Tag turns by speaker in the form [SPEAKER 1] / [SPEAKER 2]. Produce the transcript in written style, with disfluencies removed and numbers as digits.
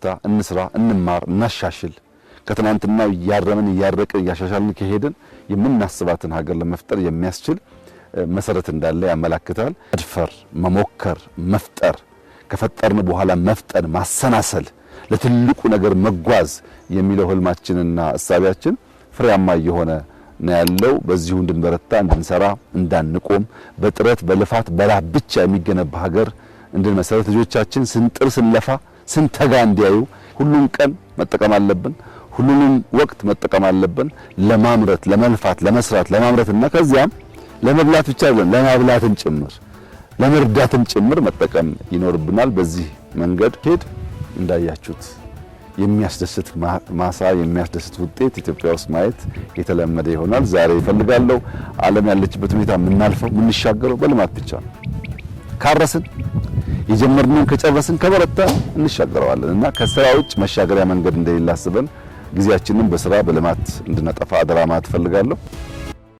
[SPEAKER 1] እንበርታ፣ እንስራ፣ እንማር፣ እናሻሽል። ከትናንትናው እያረምን፣ እያረቅን፣ እያሻሻልን ከሄድን የምናስባትን ሀገር ለመፍጠር የሚያስችል መሰረት እንዳለ ያመላክታል። መድፈር፣ መሞከር፣ መፍጠር፣ ከፈጠርን በኋላ መፍጠን፣ ማሰናሰል፣ ለትልቁ ነገር መጓዝ የሚለው ህልማችንና እሳቢያችን ፍሬያማ እየሆነ ነው ያለው። በዚሁ እንድንበረታ፣ እንድንሰራ፣ እንዳንቆም፣ በጥረት፣ በልፋት፣ በላብ ብቻ የሚገነባ ሀገር እንድንመሰረት፣ ልጆቻችን ስንጥር፣ ስንለፋ፣ ስንተጋ እንዲያዩ ሁሉን ቀን መጠቀም አለብን። ሁሉንም ወቅት መጠቀም አለብን። ለማምረት፣ ለመልፋት፣ ለመስራት፣ ለማምረትና ከዚያም ለመብላት ብቻ አይደለም፣ ለማብላትም ጭምር፣ ለመርዳትም ጭምር መጠቀም ይኖርብናል። በዚህ መንገድ ሄድ እንዳያችሁት የሚያስደስት ማሳ፣ የሚያስደስት ውጤት ኢትዮጵያ ውስጥ ማየት የተለመደ ይሆናል። ዛሬ እፈልጋለሁ ዓለም ያለችበት ሁኔታ የምናልፈው፣ የምንሻገረው በልማት ብቻ ነው። ካረስን፣ የጀመርነውን ከጨረስን፣ ከበረታ እንሻገረዋለን እና ከስራ ውጭ መሻገሪያ መንገድ እንደሌለ አስበን ጊዜያችንን በስራ፣ በልማት እንድናጠፋ አደራ ማለት እፈልጋለሁ።